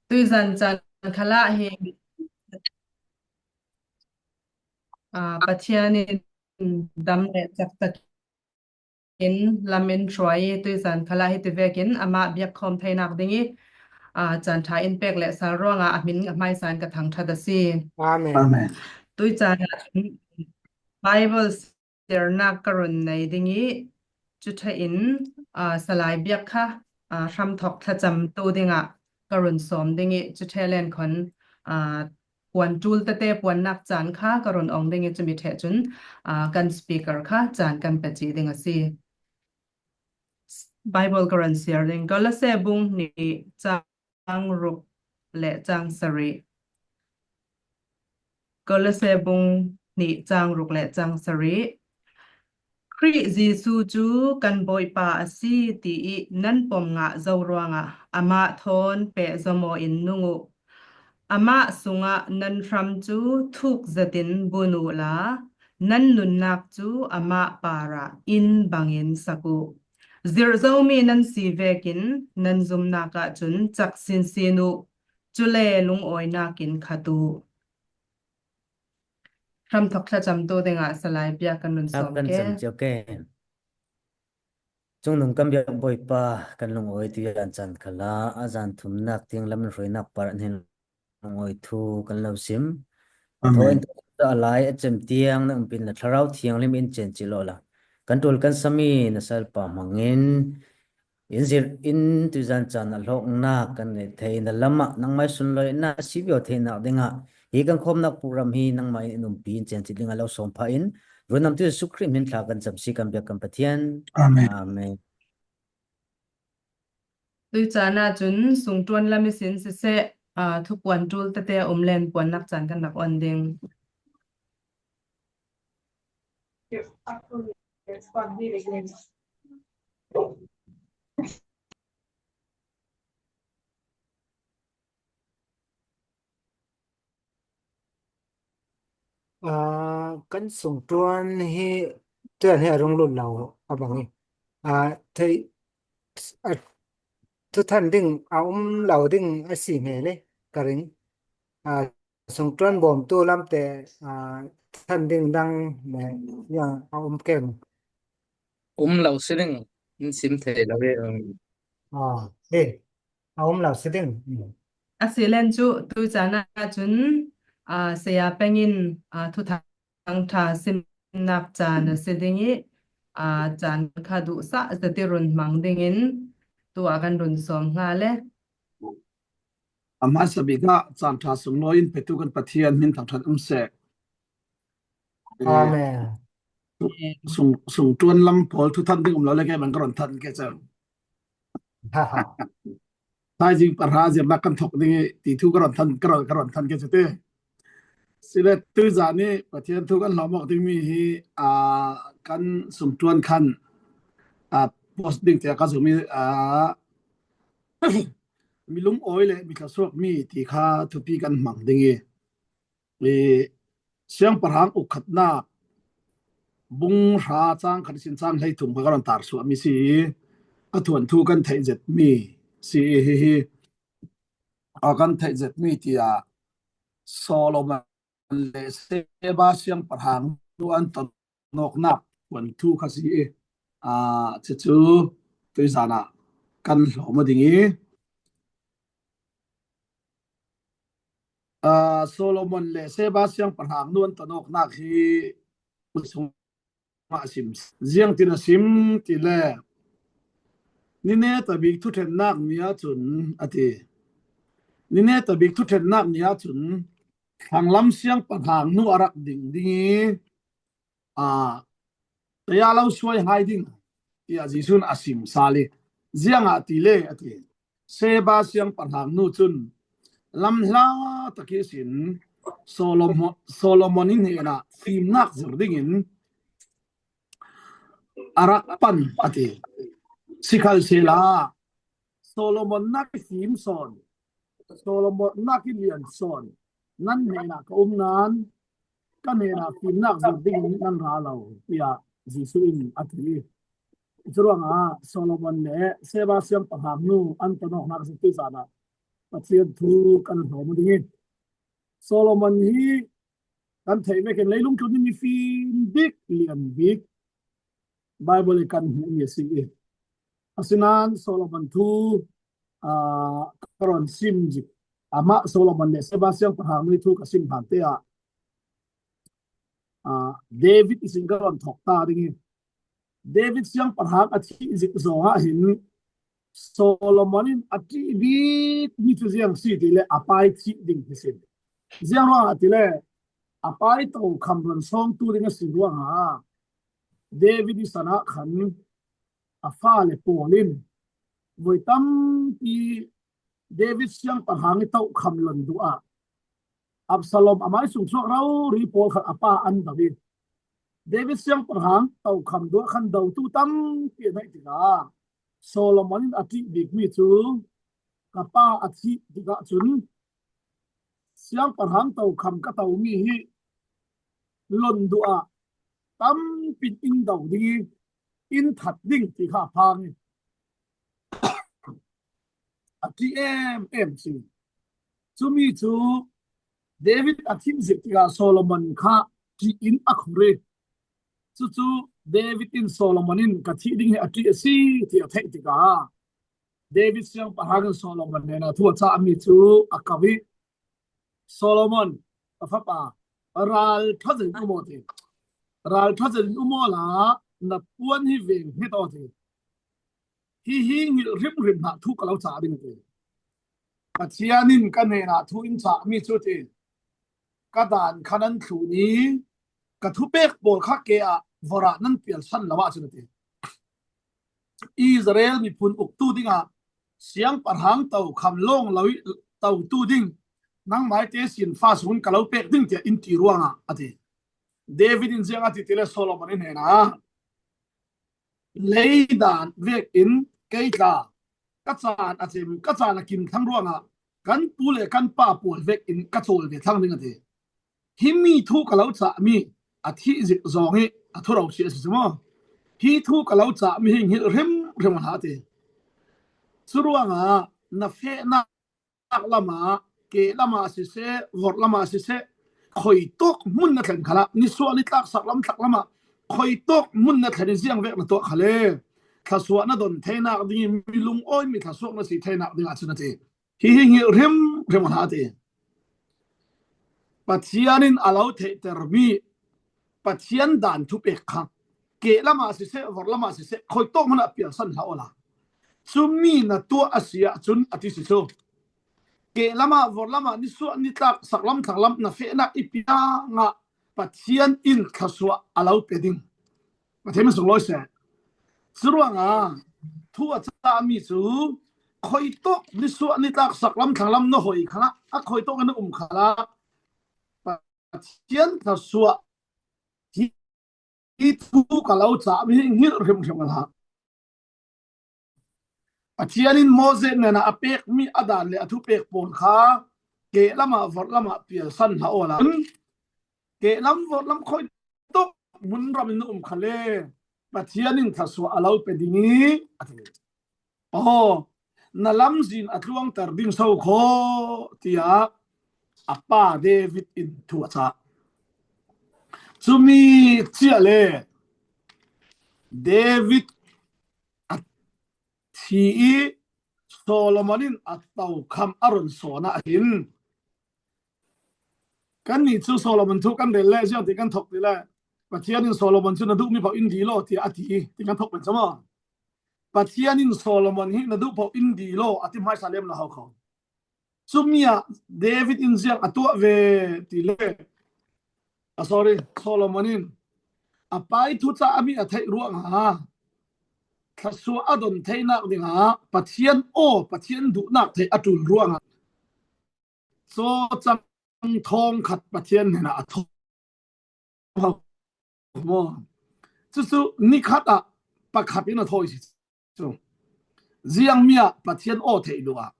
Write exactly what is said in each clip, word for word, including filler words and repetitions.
Tuizan caan khalah hi, aa, Pathian in dam le caktak in lam in hruai i, tuizan khalah hiti vekin amah biakkhawm theinak ding i, aa, caan ṭha in pek le sal ruangah a hmin a hmaisa in ka thangṭhat a si. Amen. Amen. Tuizan ah cun Bible siarnak ka run nei ding i, cuṭha in, aa, Salai Biak kha, aa, hramthawk thlacamtu dingah ka run sawm ding i, cuṭhe len khon, aa, puan ṭul tete puannak caan kha ka run ong ding i, cumi ṭheh cun, aa, kan speaker kha caan kan pia ci ding a si. Bible ka run siar ding. Kolose bung hnih cang ruk le cang sarih. Kolose bung hnih cang ruk le cang sarih. Khrih Jesuh cu kan Bawipa a si ti i nan pom ngah zo ruangah amah thawn pehzom aw in nung uh. Amah sungah nan hram cu thuk zetin bun uhla, nan nunnak cu amah parah inn bangin sak uh. Zirh zomi nan si vekin nan zumnak ah cun cak sinsin uh, cule lungawinak in khat uh. Hramthawk thlacamtu dingah Salai Biak kan run sawm ke. Cungnung kan biak Bawipa, kan lungawi tuizan caan khalah a zan thumnak tiang lam in hruainak par hnen lungawi thu kan lo sim. Amen. Thaw in a lai a cem tiang na umpin na Thlarau Thianghlim in cen ci lawh la. Kan ṭul kan sami na salpa hmangin in zirh in tuizan caan a hlawknak kan neih thei na lamah nangmai sunlawinak a si bia theinak dingah hi kan khawmnak program hi nangmah in in umpi in cen ci dingah lo sawm phah in, rundamtu Jesuh Khrih hmin thla kan cam si kan biak kan Pathian. Amen. Amen. Tuizan ah cun sungṭuan lam ihsin siseh, aa, thupuan ṭul tete a um len puannak caan kan rak on ding. Aa, kan sungṭuan hi tuan hi a rung lut lo a bang hi. Aa, thei, a, thuthan ding a um lo ding a si hmel i ka ring. Aa, sungṭuan bawmtu lamte, aa, than ding dang le yang a um kem. Um lo si ding, in sim thei lo i, um. Aa, hi. A um lo si ding. A si len cu tuizan ah cun, aa, saya peng in, aa, thuthang ṭha simnak caan a si ding i, aa, caan kha duhsah zet i run hmang dingin tu ah kan run sawm hnga le. A hmaisa bik ah caan ṭha sunglawi in petu kan Pathian hmin thangṭhat um seh. Amen. Sung, sungṭuan lam pawl thuthan ding um lo le, keimah ka run than ke cang. Thaizing pahra zirnak kan thawk ding i ti thu ka run than, ka run, ka run than ke cu ti. Sile tuizan i Pathian thu kan hlawm awk dingmi hi, aa, kan sungṭuan khan, aa, post ding tiah ka zum i, aa, mi lungawi le mi thlasuak mi ti kha thupi kan hmang ding i, i siangpahrang uk khatnak bung hra cang khat ihsin cang hleithum kha ka run tar suahmi si i, a thuanthu kan theih zetmi si i, hihi a kan theih zetmi tiah Solomon le Seba siangpahrang nu an ton awknak thuanthu kha si i, aa, cucu tuizan ah kan hlawm aw ding i, aa, Solomon le Seba siangpahrang nu an ton awknak hi sungah a sim. Ziangtin a sim ti le, ni neta bik thuṭhennak ni ahcun a ti. Ni neta bik thuṭhennak ni ahcun thlanglam siangpahrang nu a rak ding ding i, aa, taya lo suai hai ding, tiah Jesuh in a sim sal i, ziangahtile a ti. Seba siangpahrang nu cun lamhla tak ihsin Solomon, Solomon i hnenah fimnak zir dingin a rak pan a ti. Sikhalsehla Solomon nak i fim sawn, Solomon nak i lian sawn nan hnenah ka um nain, ka hnenah fimnak zir dingin nan ra lo, tiah Jesuh in a ti. Curuangah Solomon le Seba siangpahrang nu an ton awknak zirhtu zan ah Pathian thu kan hlawm ding hi. Solomon hi kan theih vekin leilung tlun mi fim bik, lian bik, Bible hi kan hmuh mi a si hi. Asinan Solomon thu, aa, ka rawn sim zik. Amah Solomon leh Seba siangpahrang thu ka sim hlan te ah, aa, David ihsin ka rawn thawk ta ding hi. David siangpahrang a thih zik zawngah hin Solomon in a ṭih bik mi chu ziang si ti leh a pai thih ding hi si. Ziang ruangah ti leh a pai tokham rawn sawngtu ding a si ruangah David i sanah khan a fale pawl in voi tampi David siangpahrang i tokham lawn duh ah Absalom a mai sung suak rori pawl khan a pa an do hi. David siangpahrang tokham duh ah khan dotu tampi an neih tikah Solomon in a ṭih bik mi chu ka pa a thih tikah chun siangpahrang tokham ka to mi hi lawn duh ah tampi in do ding hi, in that ding ti kha a phang hi. A ṭih em em si. Chumi chu David a thih zik tikah Solomon kha ṭih in a khur hi. Chu chu David in Solomon in ka thih ding hi a ṭih a si ti a theih tikah David siangpahrang in Solomon hnenah thu a chah mi chu a ko hi. Solomon, ka fapa, ral ṭha zet in um aw ti. Ral ṭha zet in um aw la, na puan hi veng hmet aw ti. Hi hi nghilh hrim hrim hlah, thu ka lo chah ding ti. Pathian in ka hnenah thu in chah mi chu ti. Ka dan khan an thlun hi, ka thupek pawl kha ke ah vawrah nan pialsan lo ah chun a ti. Israel miphun uktu dingah siangpahrang tokham lawng lo i totu ding nangmaite sinfa sungin ka lo pek ding tiah in ti ruangah a ti. David in ziang a ti ti leh Solomon i hnenah, lei dan vekin kei tla ka chan a chim, ka chan a kim thlang ruangah kan pu leh kan pa pawl vekin ka chawl ve thlang ding a ti. Hi mi thu ka lo chah mi a thih zik zawng hi a thu ro si a si chu maw? Hi thu ka lo chah mi hi nghilh hrim hrim a hlah a ti. Chu ruangah na fehnak lamah, keh lamah siseh, vawrh lamah siseh, khawi tawk hmun na thlen khalah, nisuah nitlak sak lam thlak lamah khawi tawk hmun na thlen hi ziang vek na tuah khaleh, thlasuah na dawn theinak ding hi, mi lungawi mi thlasuak na si theinak dingah chun a ti. Hi hi nghilh hrim hrim a hlah a ti. Pathian in a lo theihter mi Pathian dan thupek kha keh lamah siseh, vawrh lamah siseh, khawi tawk hmunah pialsan hlah aw la. Chumi na tuah a si ah chun a ti si chu. Keh lamah, vawrh lamah, nisuah nitlak sak lam thlak lam na fehnak i piangah Pathian in thlasuah a lo pe ding. Pathian min sunglawi seh. Chu ruangah thu a chah mi chu khawi tawk nisuah nitlak sak lam thlak lam na hawi khalah, a khawi tawk na um khalah Pathian thlasuah hi, hi thu ka lo chah mi hi nghilh hrim hrim a hlah. Pathian in Moses hnenah a pek mi a dan leh a thupek pawl kha keh lamah vawrh lamah pialsan hlah aw la. Keh lam vawrh lam khawi tawk hmun ramin na um khaleh Pathian in thlasuah a lo pe ding hi a ti. Aw, na lamzin a tluangter ding so khaw, tiah a pa David in thu a chah. Chumi chiah leh David a thi i Solomon in a tokham a rawn sawn ah hin, kanni chu Solomon thu kan rel leh ziang ti kan thawk ti leh, Pathian in Solomon chu na duh mi pawh in dil aw tiah a ti ti kan thawk pen chu maw? Pathian in Solomon hi na duh pawh in dil aw a ti hmaisa lem lo hau kho. Chumi ah David in ziang a tuah ve ti leh, a, sorry, Solomon in a pai thu chah a mi a theih ruangah thlasuah a dawn theinak dingah Pathian aw, Pathian duhnak theih a tul ruangah cawchang thawng khat Pathian hnenah a thaw. Maw? Chu chu ni khat ah pakhat in a thawi si chu. Ziang mi ah Pathian aw theih duh ah.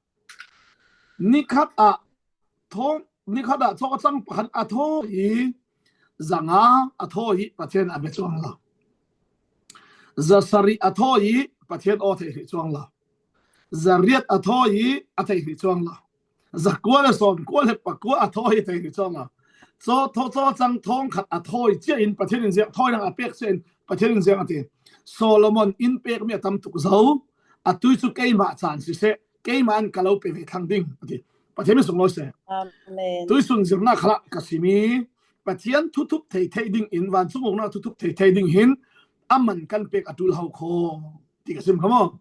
Ni khat ah thaw, ni khat ah cawchang pakhat a thaw hi, zanga a thaw hi Pathian a be chuang lo. Zasarih a thaw hi Pathian aw theih hrih chuang lo. Zariat a thaw hi a theih hrih chuang lo. Zakua le sawmkua le pakua a thawi thei ni cawng a. Caw, thaw, cawcang thawng khat a thawi ciah in Pathian in ziak, thawi dang a pek ciah in Pathian in ziak a ti. Solomon in pek mi a tam tuk zo, a tui cu keimah caan siseh, keimah in ka lo pe ve thlang ding a ti. Pathian mi sunglawi seh. Amen. Tuisun zirnak khalah ka simi, Pathian thuthup thei thei ding in, vancung uknak thuthup thei thei ding hin a man kan pek a tul ho kho ti ka sim kha maw?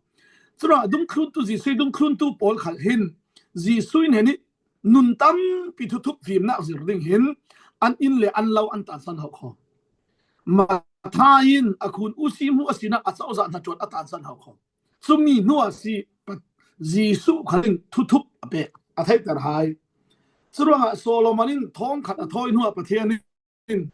Curuangah dungthluntu, Jesuh dungthluntu pawl khal hin Jesuh hnen ih nun tampi thuthup fimnak zir ding hin an inn le an lo an tansan ho kho. Matha in a khun usi hmu a sinak a cozah hnaṭuan a tansan ho kho. Cumi hnuah si Jesuh khal in thuthup a pek, a theihter hai. Curuangah Solomon in thawng khat a thawi hnuah Pathian in,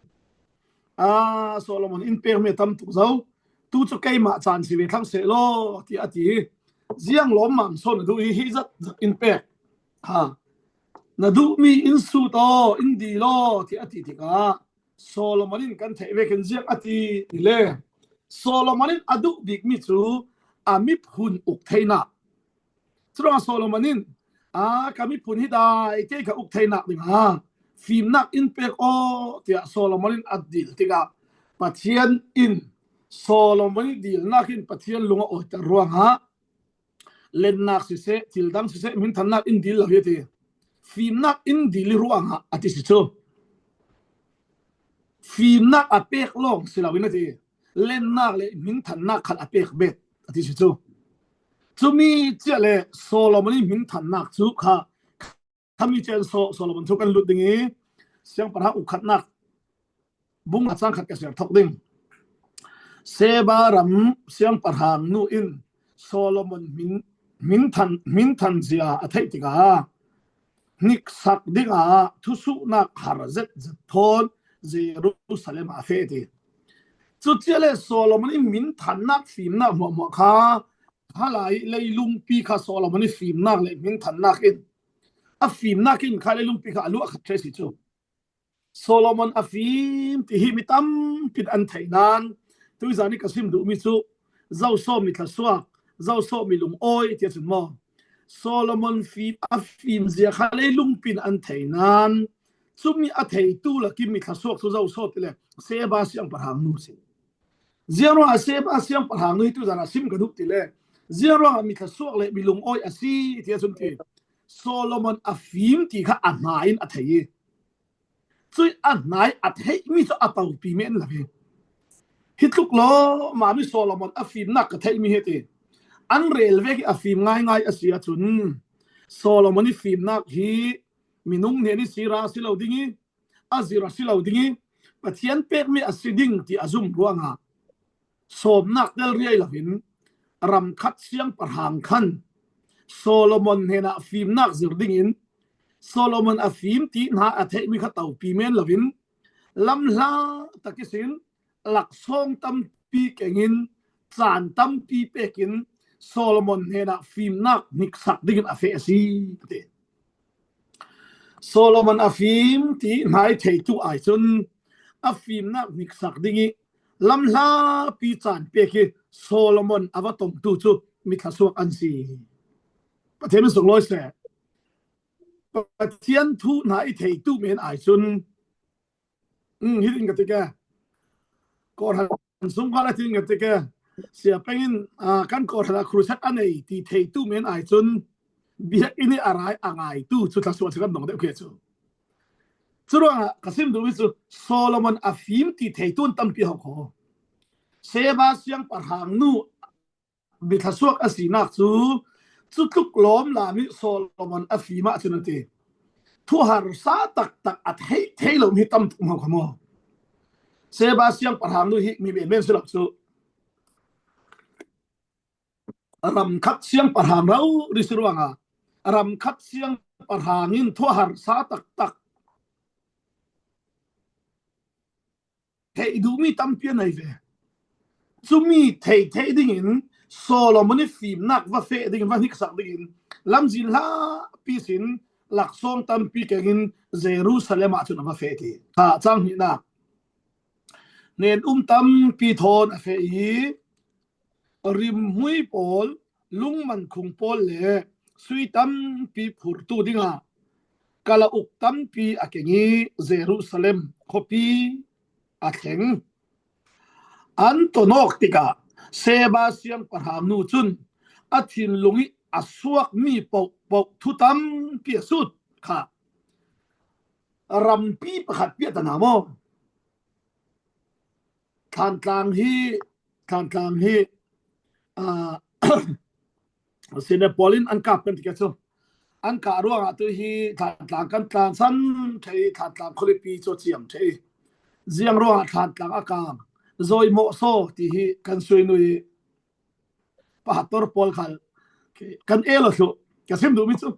aa, Solomon in pek mi a tam tuk zo. Tu cu keimah caan si ve thlang seh law, tiah a ti. Ziang lawmmam sawn a duh i hi zat zat in pek. Ha. Na duhmi in sut aw, in dil aw, tiah a ti tikah Solomon in kan theih vekin ziang a ti ti le. Solomon in a duh bikmi cu a miphun uk theinak. Curuangah Solomon in, aa, ka miphun hi dai, kei ka uk theinak dingah fimnak in pek aw, tiah Solomon in a dil tikah Pathian in Solomon ih dilnak in Pathian lung a awiter ruangah lennak siseh, thil dang siseh, minthannak in dil lo hi a ti. Fimnak in dil ih ruangah a ti si cu. Fimnak a pek lawng si loin a ti. Lennak le minthannak khal a pek bet a ti si cu. Cumi ciah le Solomon ih minthannak cu kha, khami cian Solomon cu kan lut ding i, Siangpahrang ukhatnak bung a cang khat ka siar thok ding. Seba ram siangpahrang nu in Solomon min, min than, min than zia a theih tikah hniksak dingah thusuhnak har zetzet thawn Jerusalem ah a feh ti. Cucia le Solomon in min thannak fimnak hmuahhmuah kha halai leilungpi kha Solomon in fimnak le min thannak in a fimnak in kha leilungpi kha a luah khat ṭheh si cu. Solomon a fim ti hi mi tampi in an thei nain, tuizan ih ka sim duhmi cu, zoso mi thlasuak, zoso mi lungawi tiah cun maw, Solomon fim a fim zia kha leilungpi in an thei nain, cumi a theitu lakin mi thlasuak cu zoso ti le Seba siangpahrang nu si. Ziangruangah Seba siangpahrang nu hi tuizan ah sim ka duh ti le, ziangruangah mi thlasuak le mi lungawi a si tiah cun ti. Solomon a fim ti kha a hna in a thei i, cuih a hna ih a theihmi cu a topi men lo hi. Hi tluk lawmmam ih Solomon a fimnak ka theihmi hi ti. An rel vek ih a fim ngaingai a si ahcun Solomon ih fimnak hi minung hnen ih sira a si lo ding i, a zir a si lo ding i, Pathian pekmi a si ding ti a zum ruangah sawmnak tel riai loin ram khat siangpahrang khan Solomon hnenah fimnak zir dingin Solomon a fim ti hna a theihmi kha topi men loin lamhla tak ihsin laksawng tampi kengin caan tampi pekin Solomon hnenah fimnak hniksak dingin a feh a si, a ti. Solomon a fim ti hna ih theitu ai cun a fimnak hniksak ding ih lamhlapi caan pek hi Solomon a va tongtu cu mi thlasuak an si. Pathian min sunglawi seh. Pathian thu hna ih theitu men ai cun, um, hitin ka ti ke. Kawhhran sungkal a tin ka ti ke. Sia peng in, aa, kan kawhhran ah crusade a nei ti theitu men ai cun biakinn ih a rai a ngaitu cu thlasuak si kan dong deuh khi cu. Curuangah ka sim duhmi cu Solomon a fim ti theitu an tampi ho kho. Seba siangpahrang nu mi thlasuak a sinak cu cutluk lawmlam ih Solomon a fim ahcun a ti. Thuharsa taktak a theih thei lo mi tam tuk maw kha maw? Seba siangpahrang nu hi mi menmen si lo cu. Ram khat siangpahrang rori si ruangah ram khat siangpahrang in thuharsa taktak theih duhmi tampi a nei ve. Cumi theih theih dingin Solomon ih fimnak va feh dingin, va hniksak dingin lamzin hlapi sin laksawng tampi kengin Jerusalem ah cun a va feh ti. Kha cang hnihnak. Hnen um tampi thawn a feh i, rimhmui pawl, lungman khung pawl le sui tampi phurtu dingah kala uk tampi a keng i Jerusalem khuapi a thleng. An tawh nawk tikah Seba siangpahrang nu cun a thinlung i a suakmi pohpoh thu tampi a sut kha. Rampi pakhat piahtana maw? Thantlang hi, Thantlang hi, aa, sine pawl in an kap kan ti kha cu. An kah ruangah tu hi Thantlang kan tlansan ṭheh i Thantlang khualipi cu a ciam ṭheh i. Ziang ruangah Thantlang a kang, zawi mawh saw ti hi kan suinu i pastor pawl khal kan el aw thluh, ka sim duhmi cu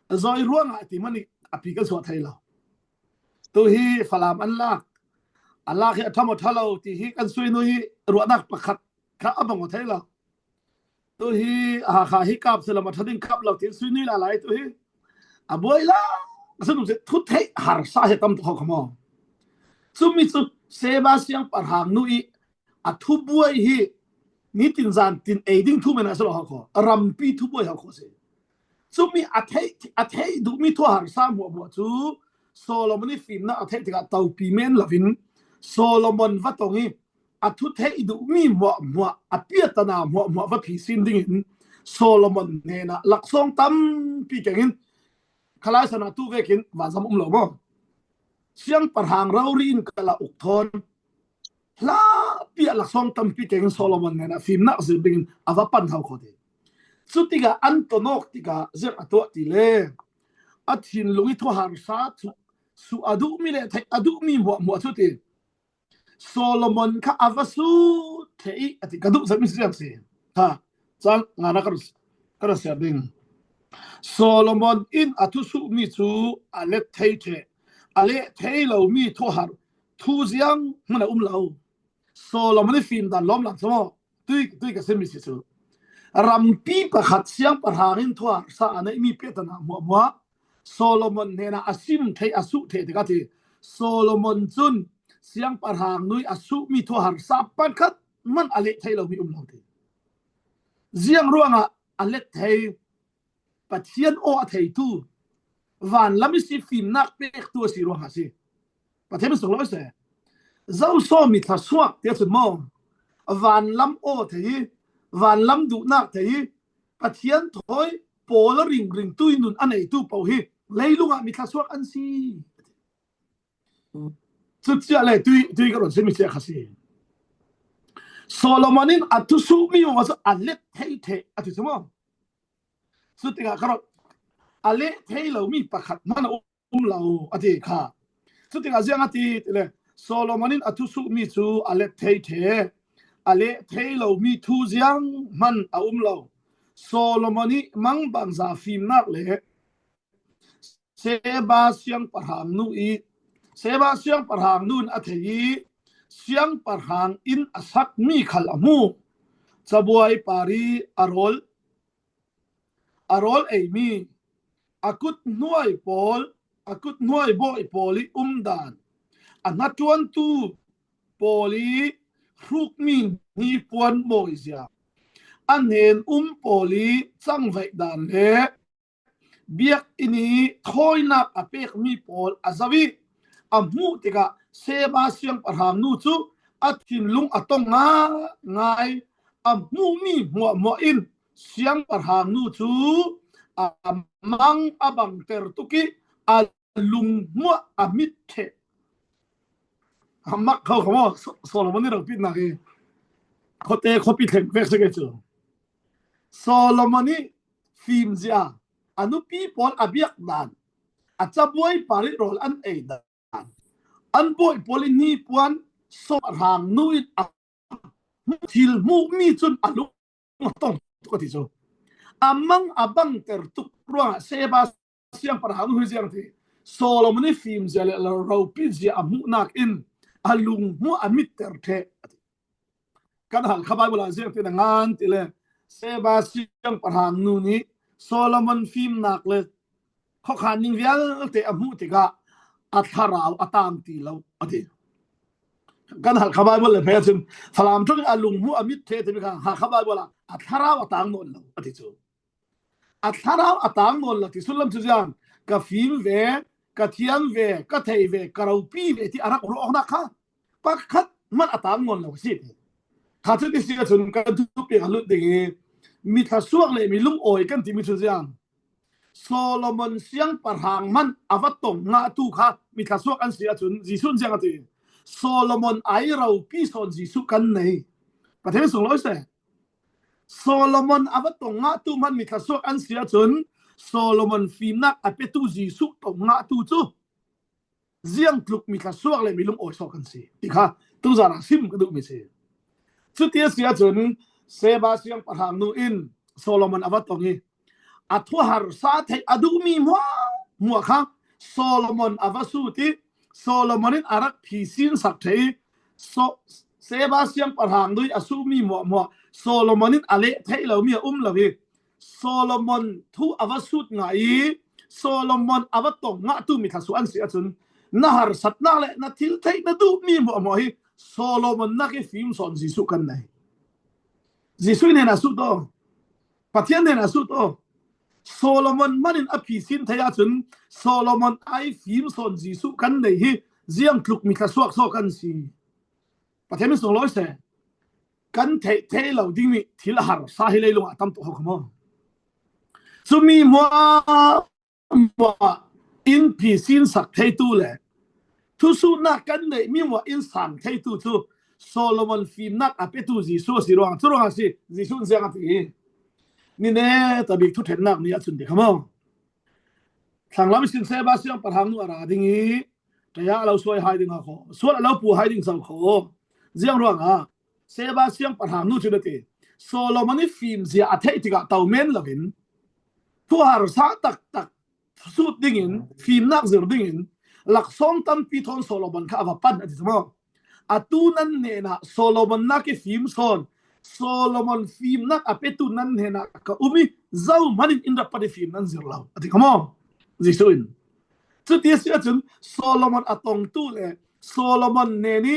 zawi ruangah ti hmanh i a pi kan suah thei lo. Tu hi Falam an lak, a lak hi a ṭha maw ṭha lo ti hi kan suinu hi ruahnak pakhat kha a bang aw thei lo. Tu hi Hakha hi kap si lo, a ṭha ding kap lo ti suinu la lai tu hi a buai la. Ka sim duh cu thu theih harsa hi tam tuk kho kha maw? Cumi cu Seba siangpahrang nu i a thubuai hi nitin zan tin ei ding thu men a si lo hau kho, rampi thubuai hau kho si. Cumi a theih, a theih duhmi thu harsa hmuahhmuah cu Solomon i fimnak a theih tikah topi men loin Solomon va tong i a thu theih duhmi hmuahhmuah, a piahtana hmuahhmuah va phisin dingin Solomon hnenah laksawng tampi kengin khalai sana tu vekin vanzam um lo maw? Siangpahrang rori in kala uk thawn hlapi ah laksawng tampi keng Solomon hnenah fimnak zir dingin a va pan hau kho ti. Cutikah an tawh nawk tikah ziang a tuah ti le a thinlung i thuharsa suh a duhmi le theih a duhmi hmuahhmuah cu ti. Solomon kha a va sut ṭheh i a ti, ka duh zat mi si ziang si. Ha, cang ngana ka ra siar ding. Solomon in a thusuhmi cu a let thei ṭheh, a leh thei lomi thuhar thu ziang hman a um lo. Solomon i fim dan lawm lang cu maw? Tui, tui ka simi si cu. Rampi pakhat siangpahrang in thuharsa a neihmi piahtana hmuahhmuah Solomon hnenah a sim thei, a suh thei tikah ti. Solomon cun siangpahrang nu i a suhmi thuharsa pakhat hmanh a leh thei lomi um lo ti. Ziang ruangah a let thei? Pathian aw a theitu, vanlam i si fimnak pektu a si ruangah a si. Pathian sung lo a si. Zoso mi thluasuak tiah cun maw, vanlam aw thei i, vanlam duhnak thei i, Pathian thawi pawl a ringring tui nun a neitu paoh hi leilungah mi thluasuak an si. Cucia le tui, tui ka run simi cia kha si. Solomon in a thusuhmi maw cu a let thei ṭheh a ti cu maw? Cutikah ka run a leh thei lomi pakhat hmanh a um lo a ti kha. Cutikah ziang a ti ti le Solomon in a thusuhmi cu a let thei ṭheh, a leh thei lomi thu ziang hmanh a um lo. Solomon i mangbangza fimnak le Seba siangpahrang nu i, Seba siangpahrang nu in a thei i, siangpahrang in a sakmi khal a hmu. Cabuai par i a rawl, a rawl eimi, a kut hnuai pawl, a kut hnuai bawi pawl i umdan, a hnaṭuantu pawl i hrukmi hnipuan bawizia, a hnen um pawl i cangvaih dan le biakinn i thawinak a pekmi pawl a zoh i a hmuh tikah Seba siangpahrang nu cu a thinlung a tong ngaingai. A hmuhmi hmuahhmuah in siangpahrang nu cu a mang a bangter tuk i a lunghmuah a mit ṭheh. A mak kho kho maw? So-, Solomon i ropitnak hi khuate khuapi thleng pek si ke cu. Solomon i fimzia, a nupi pawl a biak dan, a cabuai par i rawl an ei dan, an bawi pawl i hnipuan Solomon rang nu in a thil hmuhmi cun a lung a tong tuk a ti cu. A mang a bangter tuk ruangah Seba siangpahrang nu hi ziang ti. Solomon i fimzia le ropit zia a hmuhnak in a lunghmuah a mitter ṭheh a ti. Kan Halkha Bible ah ziang ti na ngan ti le Seba siangpahrang nu nih Solomon fimnak le khuakhan ning vialte a hmuh tikah a thlarau a tang ti lo a ti. Kan Halkha Bible le phe cun Falam ṭung a lunghmuah a mit ṭheh timi kha Halkha Bible ah a thlarau a tang nawn lo a ti cu. A thlarau a tang nawn lo ti sullam cu ziang, ka fim ve, ka thiam ve, ka thei ve, ka ropi ve ti a rak ruah awknak kha pakhat hmanh a tang nawn lo a si ti. Kha cu ti si ahcun kan thupi a lut ding i, mi thluasuak le mi lungawi kan timi cu ziang, Solomon siangpahrang hmanh a va tong ngahtu kha mi thluasuak an si ahcun Jesuh in ziang a ti. Solomon ai ropi sawn Jesuh kan nei. Pathian sunglawi seh. Solomon a va tong ngahtu hmanh mi thluasuak an si ahcun Solomon fimnak a petu Jesuh tong ngahtu cu ziang tluk mi thluasuak le mi lungawi saw kan si ti kha tuzan ah sim ka duhmi si. Cuti a si ahcun Seba siangpahrang nu in Solomon a va tong i a thuharsa theih a duhmi hmuahhmuah kha Solomon a va sut i Solomon in a rak phisin sak theih i, so, Seba siangpahrang nu i a suhmi hmuahhmuah Solomon in a leh theih lomi a um lo i Solomon thu a va sut ngah i Solomon a va tong ngahtu mi thluasuak an si ahcun na harsatnak le na thil theih na duhmi hmuahhmuah hi Solomon nak i fim sawn Jesuh kan nei. Jesuh hnenah sut aw. Pathian hnenah sut aw. Solomon hmanh in a phisin theih ahcun Solomon ai fim sawn Jesuh kan nei hi ziang tluk mi thluasuak saw kan si. Pathian min sunglawi seh. Kan theih theih lo dingmi thil a harsa hi leilung ah a tam tuk hau kha maw? Cumi hmuahhmuah in phisin sak theitu le thusuhnak kan neihmi hmuah in sang theitu cu Solomon fimnak a petu Jesuh a si ruang, cu ruang a si. Jesuh in ziang a ti i, ni neta bik thuṭhennak ni a cun ti kha maw? Thlanglam ihsin Seba siangpahrang nu a ra ding i, ṭaya a lo suai hai ding a kho, sual a lo pu hai ding zo kho. Ziang ruangah Seba siangpahrang nu cu na ti, Solomon i fimzia a theih tikah to men loin thuharsa taktak sut dingin, fimnak zir dingin laksawng tampi thawn Solomon kha a va pan a ti cu maw? Atu nan hnenah Solomon nak i fim sawn, Solomon fimnak a petu nan hnenah ka um i, zohman in in rak pan i fim nan zir lo a ti kha maw? Jesuh in. Cuti a si ahcun Solomon a tongtu le Solomon hnen i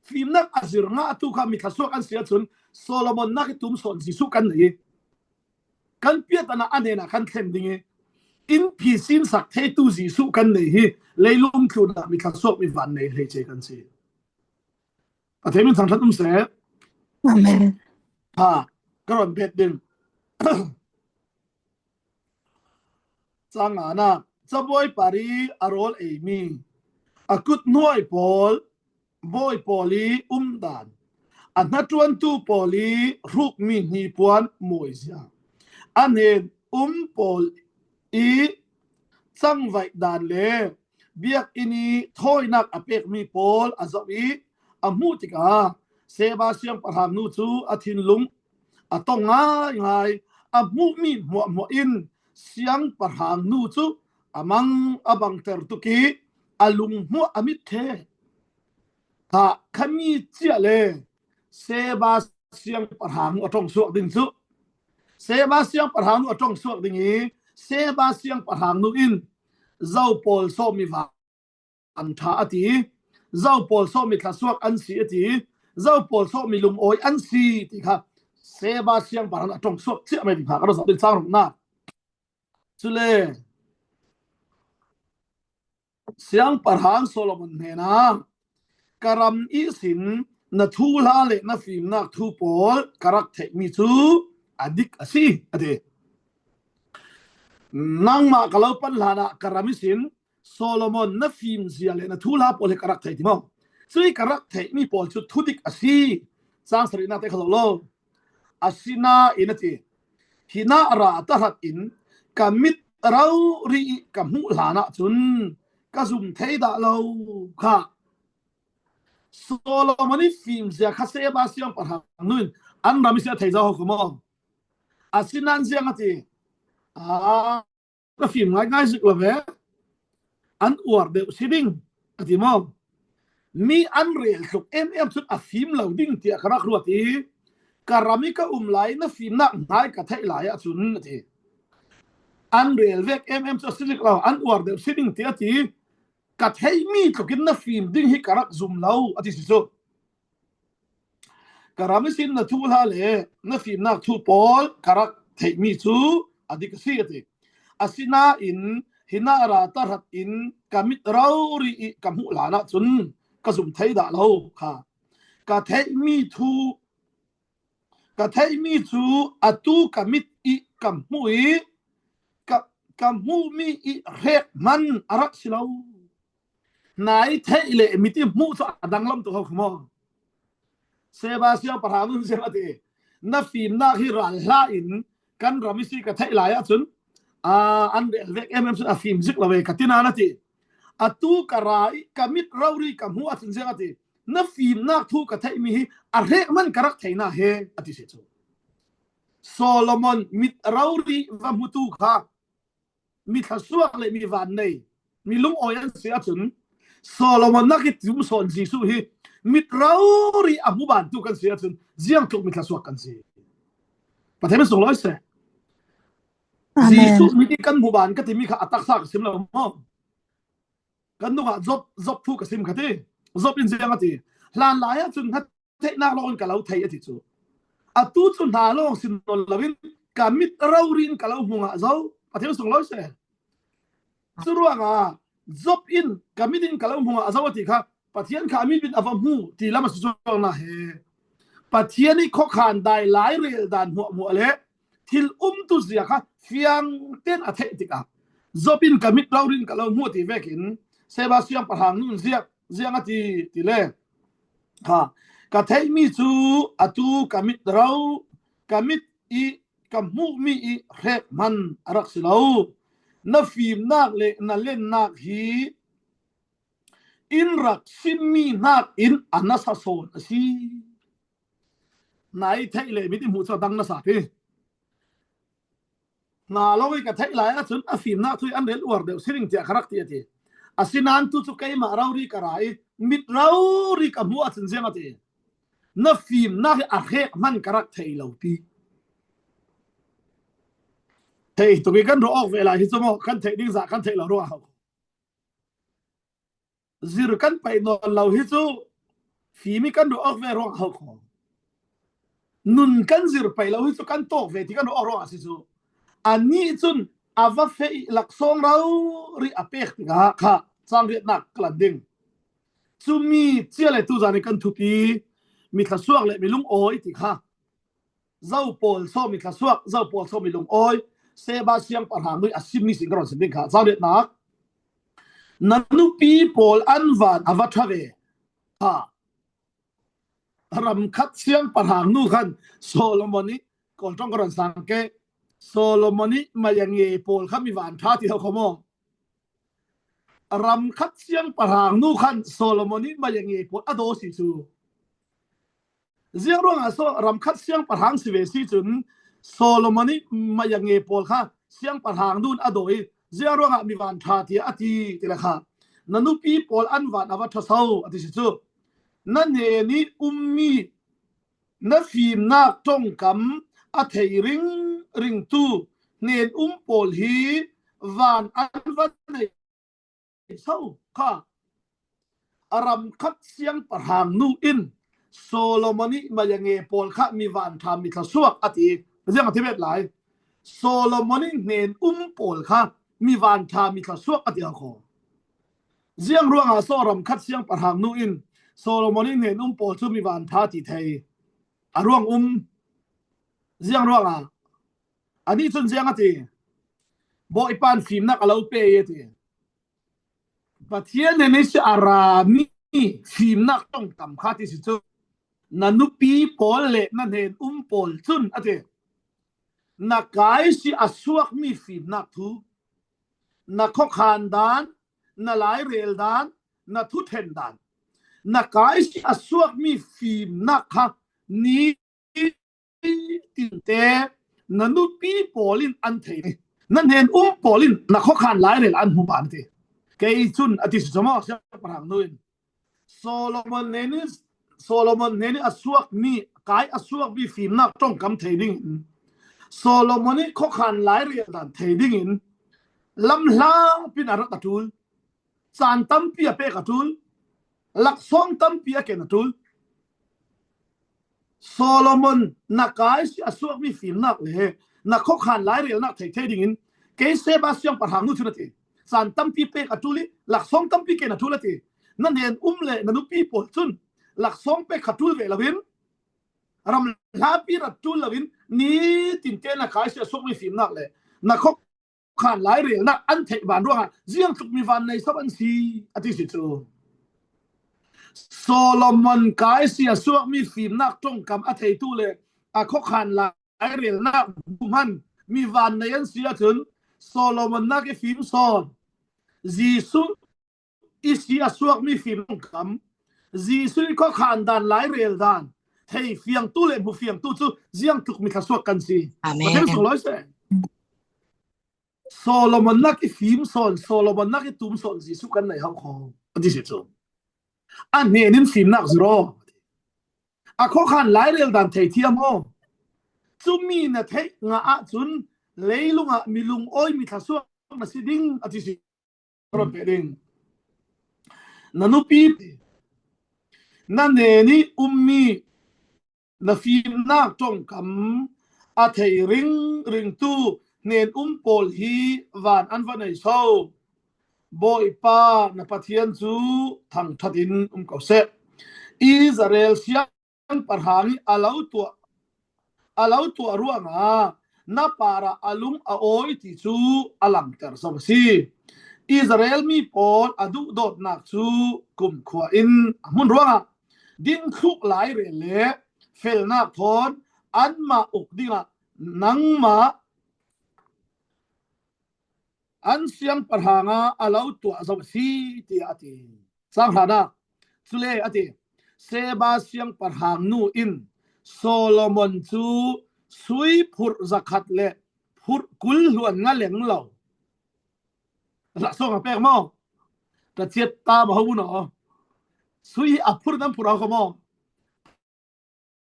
fimnak a zir ngahtu kha mi thluasuak an si ahcun Solomon nak i tum sawn Jesuh kan nei i kan piat ah a hnenah kan thlen ding i in phisin sak theitu Jesuh kan nei hi leilung tlunah mi thluasuak mi van nei hleice kan si. Pathian min thangṭhat um seh. Amen. Ha, ka ron bet ding. Cang nganak, cabuai pari a rawl eimi, a kut hnuai pawl, bawi pawl i umdan, a hnaṭuantu pawl i hrukmi hnipuan mawizia, a hnen um pawl i cangvaih dan le biakinn i thawinak a pekmi pawl a zoh i a hmuh tikah Seba siangpahrang nu cu a thinlung a tong ngaingai. A hmuhmi hmuahhmuah in siangpahrang nu cu a mang a bangter tuk i a lunghmuah a mit ṭheh. Kha khami cia le Seba siangpahrang nu a ṭongsuak ding cu, Seba siangpahrang nu a ṭongsuak ding i Seba siangpahrang nu in zo pawl sawmi van ṭha a ti, zo pawl sawmi thluasuak an si a ti, zo pawl sawmi lungawi an si ti kha Seba siangpahrang a ṭongsuak ciah mai ding kha ka rak zoh ding cang ruknak. Cule siangpahrang Solomon hnenah ka ram ihsin na thuhla le na fimnak thu pawl ka rak theihmi cu a dik a si a ti. Nangmah ka lo pan hlanah ka ram ihsin Solomon na fimzia le na thuhla pawl hi ka rak thei ti maw? Cui ka rak theihmi pawl cu thudik a si. Cang sarihnak te kha zoh law. Asinain a ti, hinah ra tahratin ka mit rori i ka hmuh hlanah cun ka zum thei dah lo kha. Solomon i fimzia kha Seba siangpahrang nu in an ram ihsin a thei zo ho kha maw? Asinain ziang a ti, a, ka fim ngaingai zik lo ve, an uar deuh si ding a ti maw? Mi an rel tluk em em cun a fim lo ding tiah ka rak ruat i ka ram i ka um lai na fimnak hnai ka theih lai ahcun a ti. An rel vek em em cu a si zik lo, an uar deuh si ding tiah a ti. Ka theihmi tlukin na fim ding hi ka rak zum lo a ti si cu. Ka ram ihsin na thuhla le na fimnak thu pawl ka rak theihmi cu a dik a si a ti. Asinain hih nara tahratin ka mit rori ih ka hmuh lanah cun ka zum thei dah lo kha. Ka theihmi thu, ka theihmi cu atu ka mit ih ka hmuh ih ka, ka hmuhmi ih hrek hman a rak si lo. Nai theih le mit ih hmuh cu a danglam tuk ho kha maw? Sebastian Pahrang nun ziang a ti. Na fimnak hi ral hla in kan ram i si ka theih lai ahcun, aa, an rel vek em em cun a fim zik lo e ka ti nain a ti. Atu ka ra ih ka mit rori ka hmuh ahcun ziang a ti. Na fimnak thu ka theihmi hi a hrek hman ka rak thei hna he a ti si cu. Solomon mit rori va hmutu kha mi thluasuak le mi vannei, mi lungawi an si ahcun, Solomon nak i tum sawn Jesuh hi mit rori a hmu bantu kan si ahcun, ziang tluk mi thluasuak kan si. Pathian sunglawi seh. Amen. Jesuh mit ih kan hmu ban ka timi kha a taksa ka sim lo maw? Kan nungah Job, Job thu ka sim kha ti. Job in ziang a ti. Hlanlai ahcun theihnak lawng in ka lo thei a ti cu. Atu cu hna lawng si nawn loin ka mit rori in ka lo hmu ngah zo. Pathian sunglawi seh. Curuangah Job in ka mit in ka lo hmu ngah zo a ti kha Pathian kha a mit in a va hmu ti lam a si cuang hna he. Pathian ih khuakhan dai lairel dan hmuahhmuah le thil umtu zia kha fiang tein a theih tikah Job in ka mit rori in ka lo hmu a ti vekin Sebastian Pahrang nun ziak ziang a ti ti le. Ha, ka theihmi cu atu ka mit ro, ka mit ih ka hmuhmi ih hrek hman a rak si lo. Na fimnak le na lennak hi in rak simmi hnak in a nasa sawn a si. Nai theih le mit ih hmuh cu a dang nasa ti. Hna lawng ih ka theih lai ahcun a fimnak thu ih an rel uar deuh si ding tiah ka rak ti a ti. Asinain tu cu keimah rori ka ra ih mit rori ka hmuh ahcun ziang a ti. Na fimnak hi a hrek hman ka rak thei lo ti. Thei tuk ih kan ruah awk ve lai hi cu maw? Kan theih ding zah kan theih lo ruah hau. Zir kan paih nawn lo hi cu fim ih kan ruah awk ve ruangah hau kho. Nun kan zir paih lo hi cu kan tawk ve ti kan ruah awk ruangah a si cu. Anih cun a va feh ih laksawng rori a pek tikah kha cangriatnak ka lan ding. Cumi cia le tuzan ih kan thupi, mi thluasuak le mi lungawi ti kha. Zo pawl so mi thluasuak, zo pawl so mi lungawi, Sebastian Pahrang nun a simmi sin ka rawn sim ding kha. Cangriatnak, na nupi pawl an van a va ṭha ve. Ha. Ramkhat siangpahrang nu khan Solomon ih, Kawl ṭong ka rawn sang ke, Solomon ih maya nge pawl kha mi van ṭha ti ho kho maw? Ramkhat siangpahrang nu khan Solomon ih maya nge pawl a daw si cu. Ziang ruangah so ramkhat siangpahrang si ve si cun Solomon ih maya nge pawl kha siangpahrang nun a dawi, ziang ruangah mi van ṭha tiah a ti ti le kha. Na nupi pawl an van a va ṭha so a ti si cu. Na hnen ih ummi na fimnak ṭongkam a thei ringringtu hnen um pawl hi van an va nei so kha. A ramkhat siangpahrang nu in Solomon ih maya nge pawl kha mi van ṭha mi thluasuak a ti. Ziang a ti bet lai. Solomon ih hnen um pawl kha mi van ṭha mi thluasuak a ti a kho. Ziang ruangah so ramkhat siangpahrang nu in Solomon ih hnen um pawl cu mi van ṭha ti thei? A ruang um. Ziang ruangah? Anih cun ziang a ti? Bawipa in fimnak a lo pe i a ti. Pathian hnen ih si a rami fimnak ṭongkam kha ti si cu. Na nupi pawl le na hnen um pawl cun a ti. Na kai si a suakmi fimnak thu, na khuakhan dan, na lairel dan, na thuṭhen dan, na kai si a suakmi fimnak kha ni tinte na nupi pawl in an thei ni. Na hnen um pawl in na khuakhan lairel an hmu ban ti. Kei cun a ti si cu maw, siangpahrang nu in Solomon hnen ih, Solomon hnen ih a suakmi, kai a suakmi fimnak ṭongkam thei dingin, Solomon ih khuakhan lairel dan thei dingin lamhlap in a rat a ṭul. Caan tampi a pek a ṭul. Laksawng tampi a ken a ṭul. Solomon na kai si a suakmi fimnak le Na khuakhan lairelnak thei thei dingin kei Seba siangpahrang nu cun a ti. Caan tampi pek a ṭul i laksawng tampi ken a ṭul a ti. Na hnen um le na nupi pawl cun laksawng pek kha ṭul ve loin ram hlapi rat ṭul loin nitin te na kaisia suakmi fimnak le na khuakhan lairelnak an theih van ruangah ziangtluk mi vannei so an si a ti si cu. Solomon kaisia suakmi fimnak ṭongkam a theitu le a khuakhan lairelnak bu hman mi vannei an si ahcun Solomon nak i fim sawn Jesuh i si a suakmi fim ṭongkam, Jesuh i khuakhan dan lairel dan thei fiangtu le hmu fiangtu cu ziangtluk mi thluasuak kan si. Amen. Pathian sunglawi seh. Solomon nak i fim sawn, Solomon nak i tum sawn Jesuh kan nei hau kho a ti si cu. A hnen in fimnak ziraw a khuakhan lairel dan thei thiam aw. Cumi na theih ngah ahcun leilungah mi lungawi mi thluasuak na si ding a ti si. Ron pe ding. Na nupi na hnen i ummi na fimnak ṭongkam a thei ringringtu hnen um pawl hi van an va nei so. Bawipa na Pathian cu thangṭhat in um ko seh. Israel siangpahrang i a lo tuah, a lo tuah ruangah na parah a lung a awi ti cu a langter zo a si. Israel mi pawl a duhdawtnak cu kumkhua in a hmun ruangah dingthluk lairel le felnak thawn anmah uk dingah nangmah an siangpahrang ah a lo tuah zo a si, tiah a ti. Cang hlanah, cule a ti, Seba siangpahrang nu in Solomon cu sui phurh zakhat le phurh kul hluan nga leng lo. Laksawng a pek maw? Ka ciat ta maw, ho bu no. Sui a phurh nan phurh a kho maw?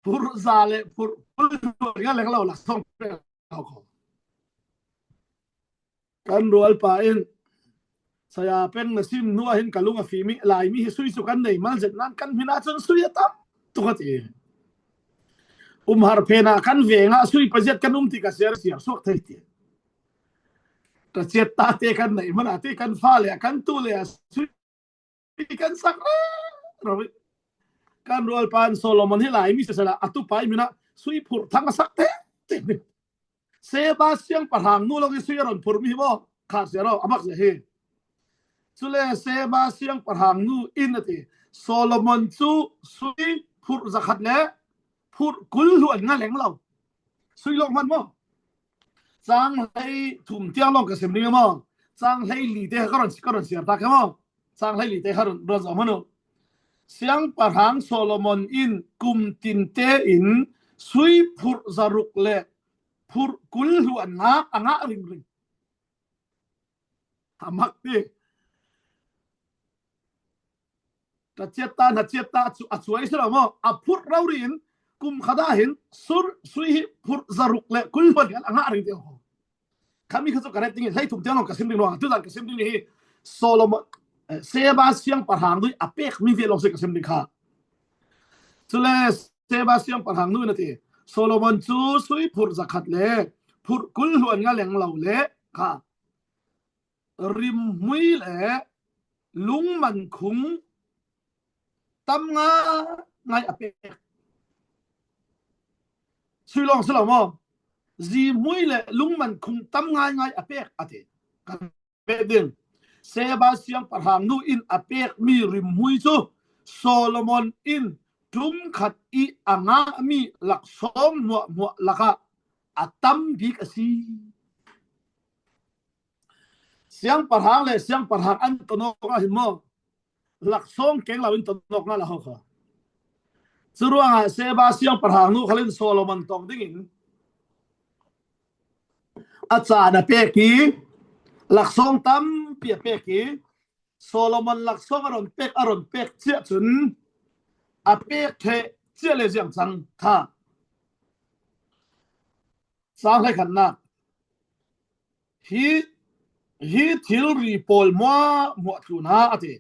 Phurh za le phurh kul hluan nga leng lo laksawng pek a kho. Kan rualpa in, saya peng na sim hnu ah hin ka lung a fim i, Laimi hi sui cu kan nei mal zet nan kan hmin ahcun sui a tam tuk a ti. Um har phen ah kan veng ah sui paziat kan um ti ka siar, siar suak thei ti. Ka ciat ta te kan nei man ah ti kan fa le ah kan tu le ah sui kan sak rero i kan rualpa in Solomon hi Laimi sisela a tupa i min ah sui phurh thang a sak te te. Seba siangpahrang nu lawng i sui a ron phurhmi hi maw? Kha sia ro, a mak sia hi. Cule Seba siangpahrang nu in a ti, Solomon cu sui phurh zakhat le phurh kul hluan nga leng lo. Sui lawng hman maw? Cang hlei thum tiang lawng ka sim ding maw? Cang hlei li te ka ron, ka ron siar ta ka maw? Cang hlei li te kha ron, ron zo hmanh uh. Siangpahrang Solomon in kum tin tein sui phurh zaruk le phurh kul hluan nga a ngah ringring. A mak ti. Ka ciat ta, na ciat ta, a cu-, a cuai si lo maw? A phurh rori in kum khat ah hin sur, sui hi phurh zaruk le kul hluan a ngah ring ti. Khami kha cu ka ret ding i, hlei thum tiang lawng ka sim ding ruang, tutan ka sim ding hi Solomon, eh, Seba siangpahrang nu i a pekmi vial lawng si ka sim ding kha. Cule Seba siangpahrang nu in a ti, Solomon cu sui phurh zakhat le phurh kul hluan nga leng lo le kha rimhmui le lungman khung tam ngai ngai a pek. Sui lawng si lo maw? Zihmui le lungman khung tam ngai ngai a pek a ti. Kan pek ding. Seba siangpahrang nu in a pekmi rimhmui cu Solomon in ṭum khat i a ngahmi laksawng hmuahhmuah lakah a tam bik a si. Siangpahrang le siangpahrang an tonawk ah hin maw? Laksawng keng lo in tonawk ngah lo kha. Curuangah Seba siangpahrang nu khal in Solomon tong dingin a caan a pek i, laksawng tampi a pek i, Solomon laksawng a ron pek, a ron pek ciah cun a pek ṭheh ciah le ziang cang kha. Cang hlei khatnak. Hi, hi thilri pawl hmuahhmuah tlun a ti.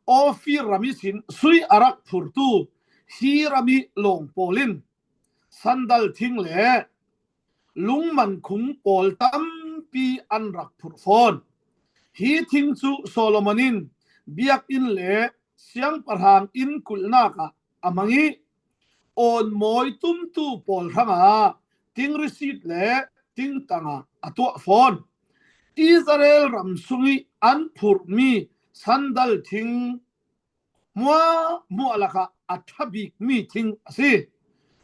Ophir ram i sin sui a rak phurtu hi ram i lawng pawl in sandal thing le lungman khung pawl tampi an rak phurh fawn. Hi thing cu Solomon in biakinn le siangpahrang inn kulhnak ah a hmang ih, awnmawi tumtu pawl hrangah tingrisit le tingtang ah a tuah fawn. Israel ram sung ih an phurhmi sandal thing hmuahhmuah lakah a ṭha bikmi thing a si.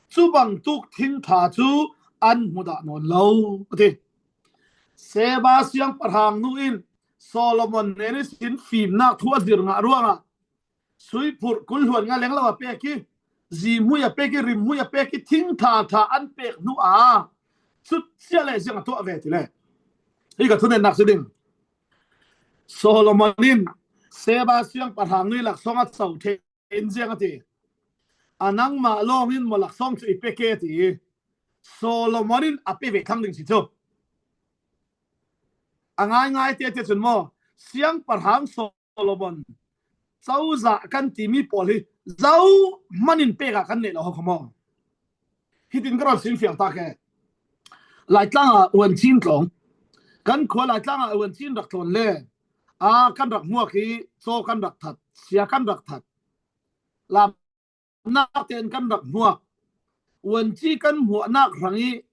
Cubangtuk thingṭha cu an hmu dah nawn lo, a ti. Seba siangpahrang nu in Solomon hnen ihsin fimnak thu a zir ngah ruangah sui phurh kul hluan nga leng lo a pek ih, zi hmui a pek ih, rim hmui a pek ih, thingṭha ṭha an pek hnu ah cucia le ziang a tuah ve ti le. Hi ka thunennak si ding. Solomon in Seba siangpahrang nu ih laksawng a co ṭheh in ziang a ti. A nangmah lawng in maw laksawng cu i pe ke ti. Solomon in a pe ve thlang ding si cu. A ngaingai tete cun maw, siangpahrang Solomon cozah kan timi pawl hi zohman in pek ah kan neh lo ho kha maw? Hitin ka ron simfiang ta ke. Laitlang ah uancin tlawng. Kan khua Laitlang ah uancin rak tlawn le, aa, kan rak hmuak ih caw kan rak that, sia kan rak that. Lamnak tein kan rak hmuak. Uanci kan hmuahnak hrang ih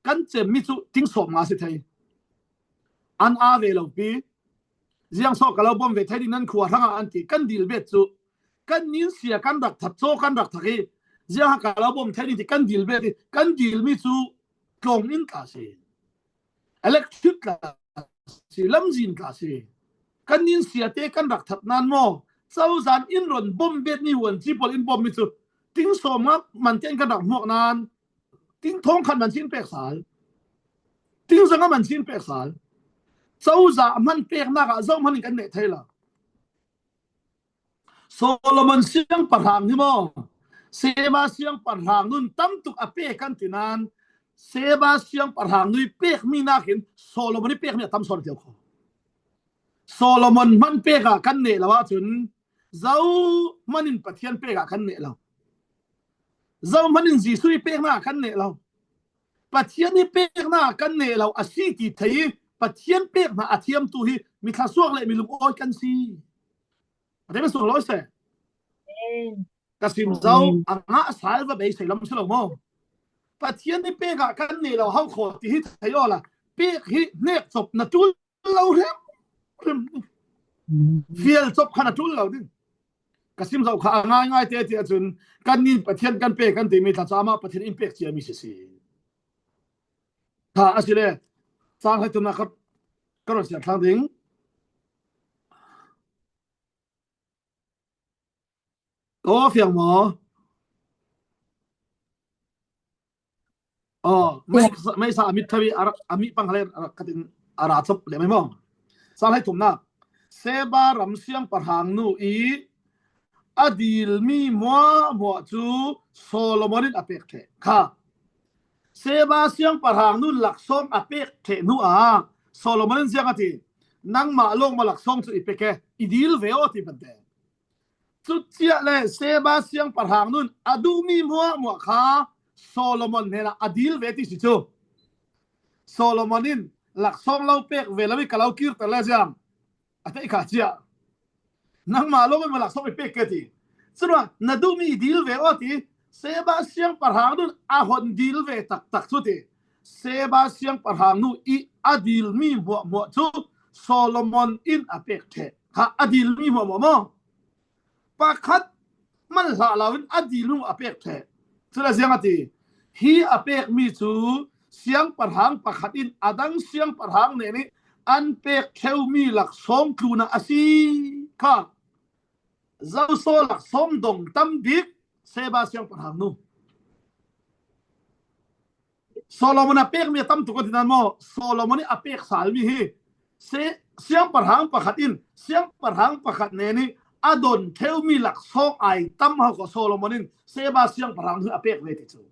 kan cemmi cu ting sawm nga si thei. An aa ve lo pi. Ziang sawh ka lo bawm ve thei ding, nan khua hrangah an ti. Kan dil bet cu kan nin sia kan rak that, caw kan rak thak ih, ziang ka lo bawm thei ding ti kan dil bet ih, kan dilmi cu tlawng in tla si, electric tla si, lamzin tla si. Kan nin siate kan rak that nan maw, cozah in ron bawm bet ni uanci pawl in bawmmi cu ting sawm nga man tein kan rak hmuak nan, ting thawng khat man sin pek sal. Ting zanga man sin pek sal. Cozah hman peknak ah zohman in kan neh thei lo. Solomon siangpahrang hi maw, Seba siangpahrang nun tam tuk a pek kan ti nan, Seba siangpahrang nu ih pekmi nakin Solomon ih pekmi a tam sawn a ti kho. Solomon hman pek ah kan neh lo ahcun, zohman in Pathian pek ah kan neh lo. Zohman in Jesuh ih peknak ah kan neh lo. Pathian ih peknak ah kan neh lo a si ti thei ih, Pathian pek hna a thiamtu hi mi thlasuak le mi lungawi kan si. Pathian sunglawi seh. Amen. Ka sim zo, amen, a ngah sal va beisei lam si lo maw? Pathian ih pek ah kan neh lo ho khaw ti hi thei awla, pek hi hnek cop na ṭul lo hrim hrim. Fial cop khan a ṭul lo ding. Ka sim zo kha a ngaingai te ti ahcun, kan nin Pathian kan pek kan timi tla cu amah Pathian in pek ciami si si. Kha asile, cang hleithumnak kha ka ron siar thlang ding. Aw, fiang maw? Aw, meisa, meisa a mit thawi a ra, a mit pang hale a ra, katin a ra cop le mai maw? Cang hleithumnak. Seba ram siangpahrang nu ih a dilmi hmuahhmuah cu Solomon in a pek ṭheh kha. Seba siangpahrang nun laksawng a pek ṭheh hnu ah Solomon in ziang a ti, nangmah lawng maw laksawng cu i pek e, i dil ve aw ti pante. Cucia le Seba siangpahrang nun a duhmi hmuahhmuah kha Solomon hnenah a dil ve ti si cu. Solomon in laksawng lo pek ve lo ih ka lo kirter le ziang a tei kha cia. Nangmah lawng in maw laksawng i pek ke ti. Cun na duhmi i dil ve aw ti. Seba siangpahrang nun a hon dil ve taktak cu ti. Seba siangpahrang nu ih a dilmi hmuahhmuah cu Solomon in a pek ṭheh kha. A dilmi hmuahhmuah maw? Pakhat man hlah lo in a dilmi a pek ṭheh. Cule ziang a ti, hi a pekmi cu siangpahrang pakhat in a dang siangpahrang hnen ih an pek ṭheumi laksawng tlunah a si kha. Zoso laksawng dong tam bik Seba siangpahrang nu. Solomon a pekmi a tam tuk a ti nan maw? Solomon ih a pek salmi hi. Se, siangpahrang pakhat in siangpahrang pakhat hnen ih a don ṭheumi laksawng ai tam ho kho Solomon in Seba siangpahrang hi a pek ve ti cu.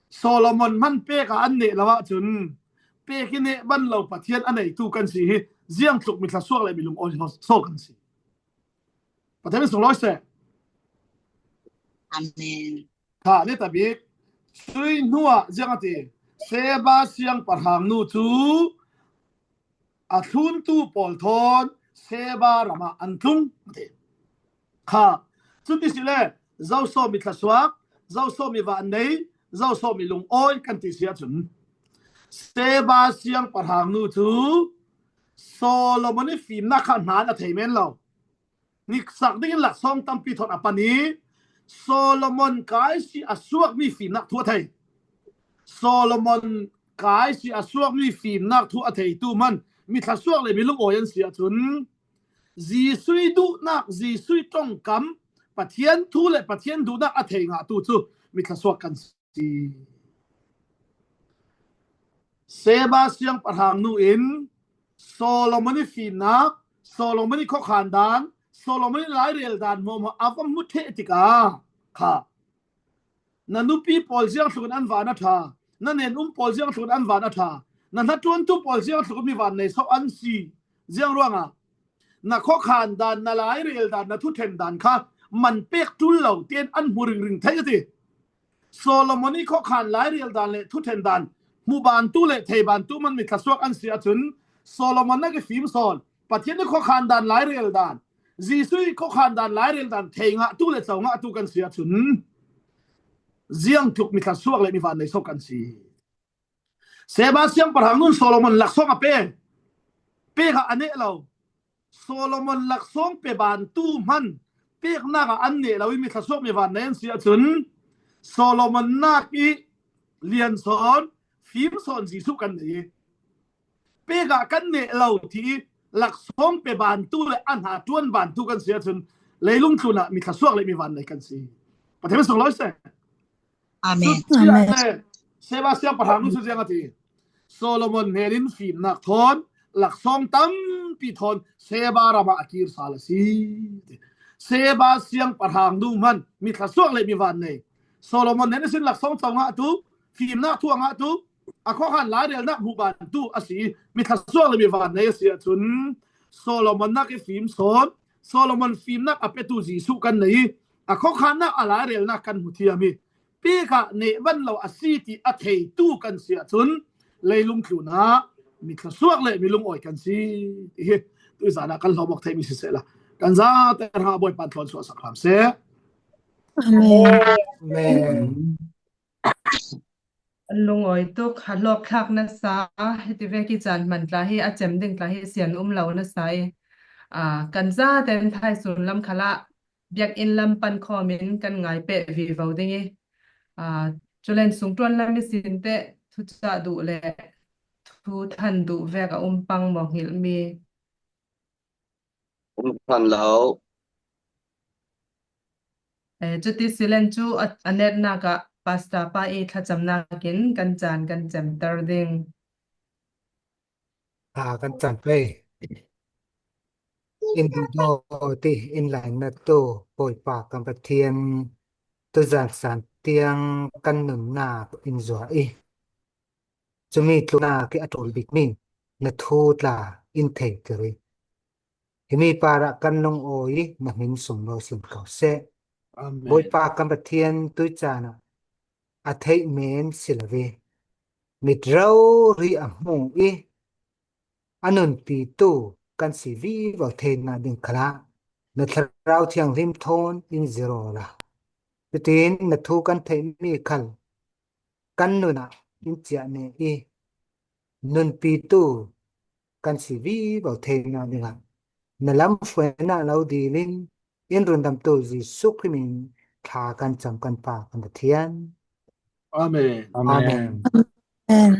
Solomon hman pek ah an neh lo ahcun pek ih neh ban lo Pathian a neitu kan si hi. Ziang tluk mi thlasuak le mi lungawi so kan si. Pathian in sunglawi seh. Amen. Kha, ni ta bik. Jesuh hnuah ziang a ti, Seba siangpahrang nu cu a thluntu pawl thawn Seba ramah an tlung a ti. Kha, cuti si le, zoso mi thluasuak, zoso mi vannei, zoso mi lungawi kan ti si ahcun, Seba siangpahrang nu cu Solomon i fimnak kha hna in a thei men lo. Niksak dingin laksawng tampi thawn a pan i Solomon kaisi a suakmi fimnak thu a thei. Solomon kaisi a suakmi fimnak thu a theitu man mi thluasuak le mi lungawi an si ahcun, Jesuh i duhnak, Jesuh i ṭongkam, Pathian thu le Pathian duhnak a thei ngahtu cu mi thluasuak kan si. Seba siangpahrang nu in Solomon i fimnak, Solomon i khuakhan dan, Solomon i lairel dan hmuahhmuah a va hmu ṭheh tikah kha, na nupi pawl ziangtluk in an van a ṭha, na nen um pawl ziangtluk in an van a ṭha, na hnaṭuantu pawl ziangtluk in mi vannei so an si. Ziang ruangah na khuakhan dan, na lairel dan, na thuṭhen dan kha man pek ṭul lo tein an hmu ringring thei a ti. Solomon i khuakhan, lairel dan le thuṭhen dan hmuh bantu le thei bantu man mi thluasuak an si ahcun, Solomon nak i fim sawn, Pathian i khuakhan dan, lairel dan, Jesuh i khuakhan dan, lairel dan thei ngahtu le co ngahtu kan si ahcun, ziangtluk mi thluasuak le mi vannei so kan si. Seba siangpahrang nun Solomon laksawng a pe, pek ah a neh lo. Solomon laksawng pe bantu hman peknak ah an neh lo i mi thluasuak mi vannei an si ahcun, Solomon nak i lian sawn, fim sawn Jesuh kan nei i, pek ah kan neh lo ti i laksawng pe bantu le a hnaṭuan bantu kan si ahcun, leilung tlun ah mi thluasuak le mi vannei kan si. Pathian sunglawi seh. Amen. Cuti ah Amen. Seba siangpahrang nu cu ziang a ti. Solomon hnen in fimnak thawn, laksawng tampi thawn Seba ram ah a kir sal a si. Seba siangpahrang nu hman mi thluasuak le mi vannei. Solomon hnen ihsin laksawng co ngahtu, fimnak thu a ngahtu, a khuakhan lairelnak hmuh bantu a si i mi thluasuak le mi vannei a si ahcun, Solomon nak i fim sawn, Solomon fimnak a petu Jesuh kan nei i, a khuakhannak, a lairelnak kan hmu thiam i, pek ah neh van lo a si ti a theitu kan si ahcun, leilung tlun ah mi thluasuak le mi lungawi kan si ti hi tuizan ah kan hlawm awk theihmi si sehla, kan zate hrang ah Bawipa in thlawn suahsak hram seh. Amen. Amen. An lungawi tuk, a hlawkthlak nasa, hiti vek i caan hman tla hi, a cem ding tla hi sian um lo nasa i, aa, kan zate in thaisun lam khalah biakinn lam pan khawm in kan ngai peh vivo ding i, aa, culen sungṭuan lam i sin teh thucah duh le thu than duh vek a um pang maw, hngilhmi? Um than lo. Eh, cuti silen cu a, a netnak ah Pastor pa i thlacamnak in kan caan kan cemter ding. Aa, kan cam pei. In duhdaw ti in lainattu Bawipa kan Pathian, tuzan san tiang kan nunnak in zuar i, cumi tluknak i a ṭul bikmi na thu tla in theihter i, himi parah kan lungawi i na hmin sunglawi sin ko seh. Amen. Bawipa kan Pathian, tuicaan ah a theih men si lo i, mit rori a hmu i, a nunpitu kan si vivo theinak ding khalah na Thlarau Thianghlim thawn in zir awla, cutin na thu kan theihmi khal kan nun ah in ciah ne i, nunpitu kan si vivo theinak dingah na lam hruainak lo dil in in rundamtu Jesuh Khrih min thla kan cam kan Pa kan Pathian. Amen. Amen. Amen. Amen.